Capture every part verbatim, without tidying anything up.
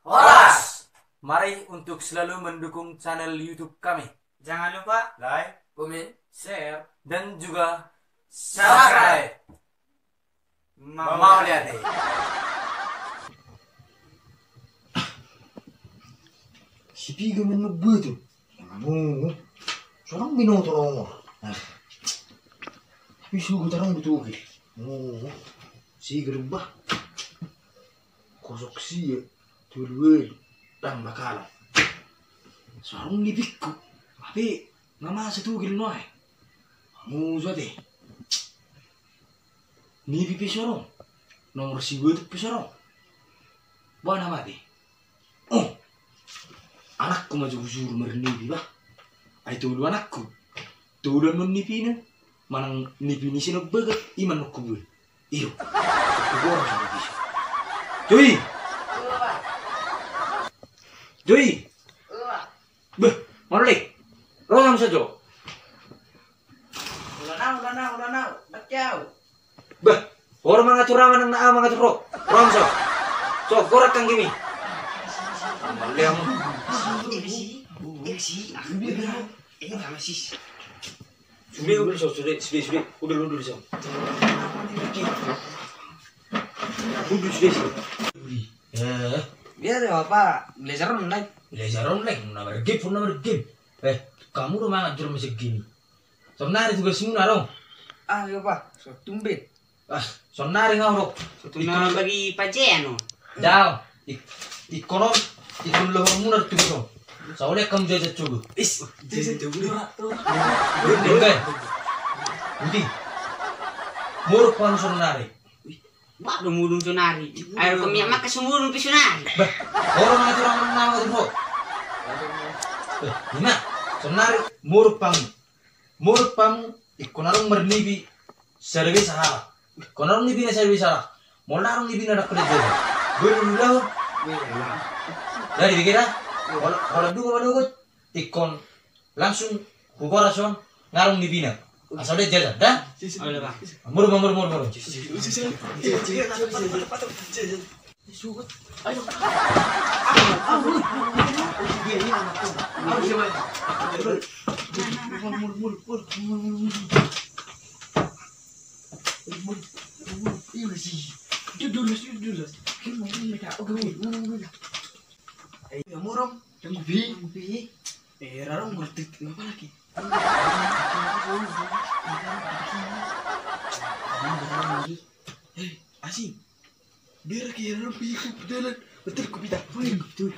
Horas! Mari untuk selalu mendukung channel YouTube kami. Jangan lupa like, komen, share, dan juga subscribe. Mauliate. Sipiga menuk butuh. Anu, seorang binoto nomor. Tapi sugu tarang butuh. Oh, si gerubah. Kosok sia, tolu walu, dang bakalan. Sarung nipikku, tapi nga masa tugil nuae. Musa te. Nipi pe sorong, nomor sibuetuk pe sorong. Bona mate. Oh, anakku ma jo husuru marnipi bah. Ai tolu anakku. Tolu annon nipina. Manang nipi ni sinombaga, ima annon kubul. Iyo. Kubor sama bisa. Joi. Joi. Beh, malu le. Ro sama sajo. Ulanau, ulanau, ulanau. Baca au. Bah, ora mangatur ama nang na mangatur ro. Ro so. So, gorak kan gini. Maliam. Ini si, ini si, aku bilang. Ini sama sis. Sude, udah so, sude, sude, sude. Udah, udah, udah so. Udah, sude, sude. Eh. Biar ya apa? Belajar online. Belajar online, nomor game, nomor game. Eh, kamu udah mangatur masih gini. Sonari tugasmuna ro. Ah, iya, Pak. So tumben. Ah, sonari nga ro. So tumben bagi pajean o. Jao. Ingkon on, ingkon lohormuna do tugas on. Saulek hamu jajan cogo. Is, jajan cogo. Budi. Muruk hamu sonari. Bah, do mudun sonari. Ayo, kami mak kasumudun pi sonari. Bah, orang aja orang nama tu. Bah, ima, sonari muruk hamu. Muruk hamu, ingkon adong marnipi sada be sahalak. Ingkon adong nipina sada be sahalak. Molo adong nipina ndang pola jajan. Boi do diulahon. Jadi bege da. Holan, holan dungo manogot. Ingkon langsung huboras on, nga adong nipina. Asa dia jajan da. Muruk, muruk, muruk, muruk. Murung, tunggu bi. Eh, rarong berarti apa lagi? Eh, asing. Biar kira lu bisa berjalan. Betul, ku pita. Betul.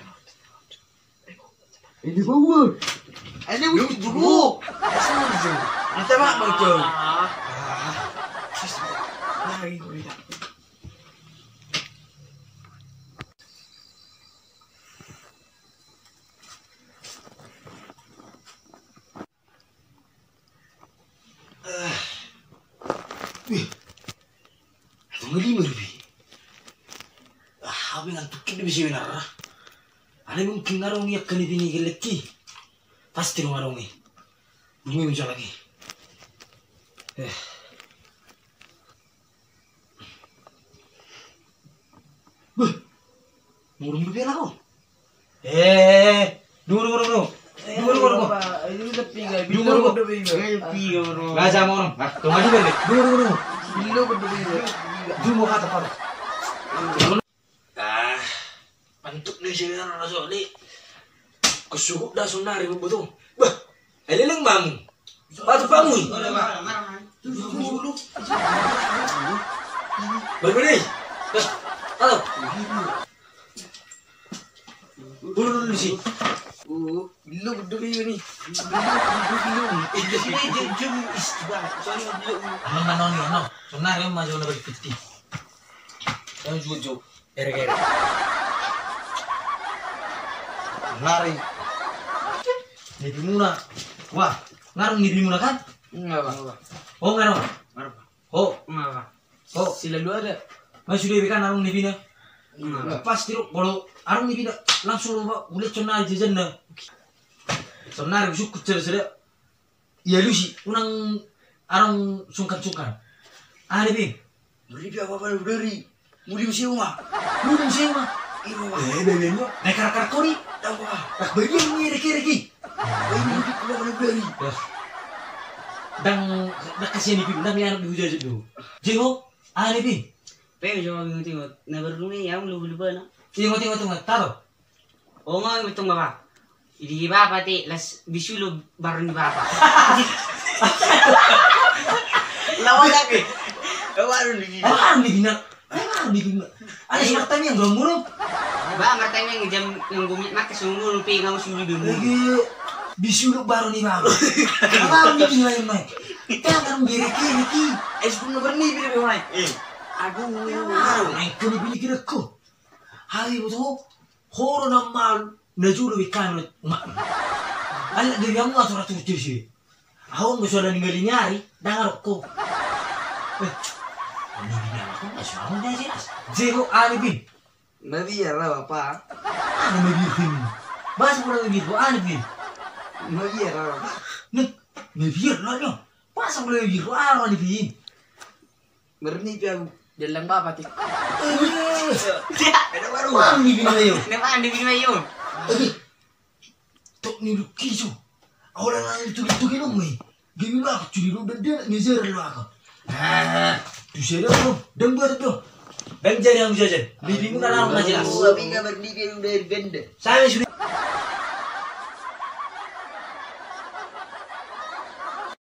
Ini bawa. Ini dulu. Mata mak betul. Lagi ku pita. Wih. Atong lima rupi. Ah, abe ngantuk kini bisa benar. Ada mungkin ngarong ia kali bini geleki. Pasti dong ngarong i. Dungi meja lagi. Eh. Beh. Murung be pela ko. Eh, dungu, dungu, dungu. Dungu, dungu, dungu. Dungu, dungu. Raja mau nong. Ah, tunggu aja deh. Dungu, dungu, dungu. Dungu kata kata. Ah, pantuk nih sih, raja ni. Kesukup dah sonari betul. Bah, eleleng mamu. Patu pamu. Balik, balik. Halo. Dulu, dulu di sini. Oh, belum, belum ini. Belum, belum. Ini jam, jam istirahat. Soalnya belum. Aman, aman, aman. Sonari ma jauh lebih piti. Yang jujur. Ere, ere. Nari. Nipimuna. Wah, ngarung nipimuna kan? Enggak, Bang. Oh, ngarung. Ngarung. Oh. Enggak, Bang. Oh. Selalu ada. Mas sudah ikan ngarung nipina. Enggak. Pas tiro kalau ngarung nipina langsung lo ulet sonari jajanna. Sonari suku cerita. Ia lusi, unang arang sungkan-sungkan. Ani ping. Muli pia apa pada udari. Muli museum ah. Muli museum ah. Iro, Pak. Eh, bebe, no. Naik karakter kori. Tahu, Pak. Rak bebe, ini reki, reki. Ini di keluar negeri. Dah. Dang, dang kasihan ipin, dang lihat di hujai tu. Jengok, ah, ipin. Pe, jengok, jengok, jengok. Na baru ni, yang lu, lu, lu, na. Jengok, jengok, jengok. Taruh. O, ma, betul, Bapa. Di Bapa te, las bisulo baru ni Bapa. Lawan lagi. Baru ni. Baru ni bina. Baru ni bina. Ada si Marta yang gomurung. Ba, Marta yang jam yang gomit makas gomurung pe ngau sulu dulu. Lagi bisulo baru ni Bapa. Baru ni bina yang mai. Kita kan beri kiri ki. Es pun berni bina mai. Eh. Aduh, main kau ni bini kira ko. Hari betul. Horo na malu na jolo be kami umak. Ala gabe amu atur atur jese. Ahu nggak sudah ninggal ini hari, dang arokko. Eh, ini bini anak nggak sudah mau dia jelas. Jero ani bin. Mabiar lah, Bapa. Anu mabiar bin. Bahasa pula mabiar ko ani bin. Mabiar lah, Bapa. Nih, mabiar lah nyo. Bahasa pula mabiar ko anu ani bin. Merni pe ahu. Dalang Bapa te. Dia, ada baru. Mandi bini mayo. Dia mandi bini mayo. Tok ni luki so. Ahu lang lang itu itu kilo mai. Gini lo aku curi lo dan dia ngejar lo aku. Ah, tu saya dah lo. Dan buat tu. Dan jari yang jajan. Bibi mu kan orang jelas. Tapi nggak berpikir udah benda. Saya sudah.